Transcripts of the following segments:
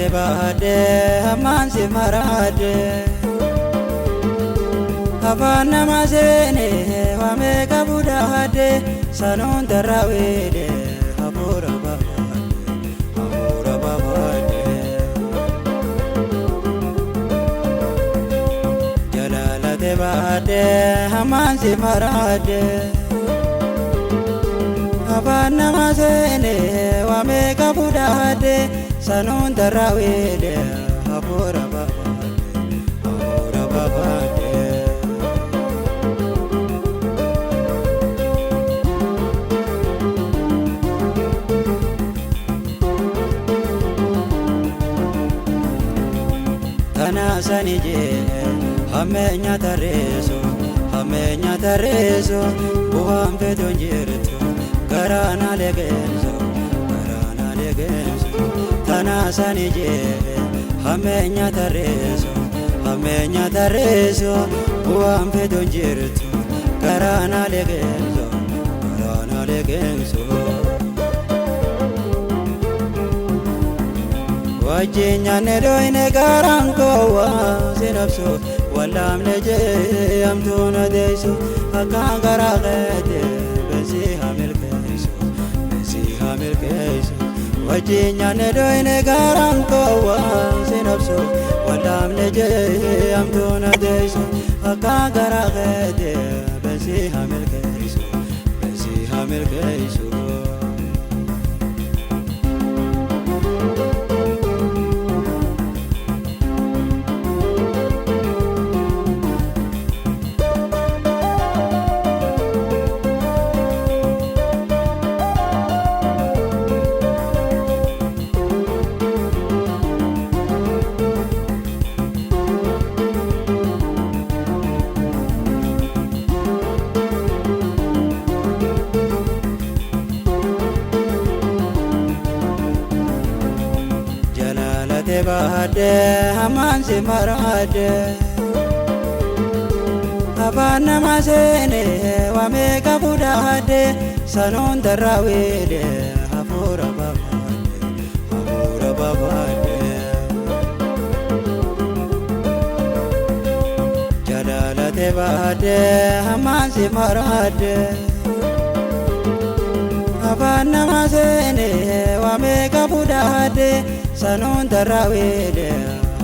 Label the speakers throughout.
Speaker 1: Jaalalate baadhee hammaan si maraadhe. Afaan nama seene waamee qabu daadhe sanuun tarraawedhe hafuura babaadhe hafuura babaadhe. Jaalalate baadhee hammaan si maraadhe. Afaan nama seene waamee qabu daadhe sanuun tarraawedhe hafuura babaadhe hafuura babaadhe. Tanaasani jee hammeenya tarreessu hammeenya tarreessu bu'aan feetu hin jirtu garaana legeessu garaana legeessu. Tanaasani jee hammeenya tarreessu hammeenya tarreessu bu'aan feetu hin jirtu garaana legeessu garaana legeessu. Wajjin nyaanne dhoyne garaan koo sinabsu wallaamne jee hamtuu na teessu akkaan garaa keete beensii haa milkeessu beensii haa milkeessu. Wajjin nyaanne dhoyne garaan koo sinabsu wallaamne jee hamtuu na teessu akkaan garaa keete beensii haa milkeessu beensii haa milkeessu. Jaalalate baadhee hammaan si maraadhe. Afaan nama seene waamee qabu daadhe sanuun tarraawedhe hafuura babaadhe hafuura babaadhe. Jaalalate baadhee hammaan si maraadhe. Afaan nama seene waamee qabu daadhe sanuun tarraawedhe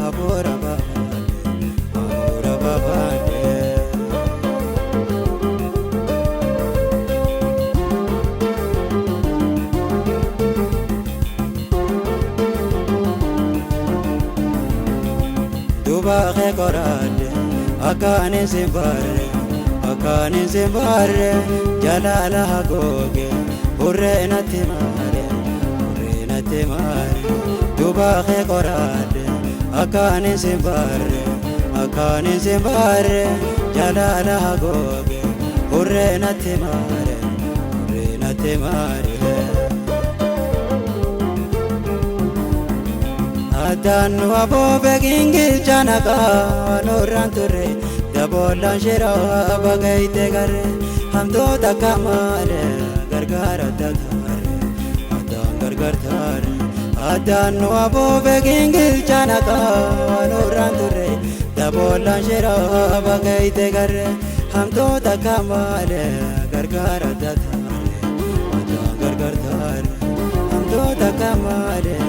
Speaker 1: hafuura babaadhe hafuura babaadhe. Duuba kee qoraadhe akkaan sin barre akkaan sin barre jalaala hagooge hurree natti maare hurree natti maare. Duuba kee qoraadhe akkaan sin barre akkaan sin barre jalaala hagooge hurree natti maare hurree natti maare. Addaan nu aboobe gingilcha naqaa nurraan turre daboollaan shiraa baqayte garre hamtoota akka malee gargaar adda taare addaan gargar taare. Addaan nu aboobe gingilcha naqaa nurraan turre daboollaan shiraa baqayte garre hamtoota akka malee gargaar adda taare addaan gargar taare hamtoota akka malee.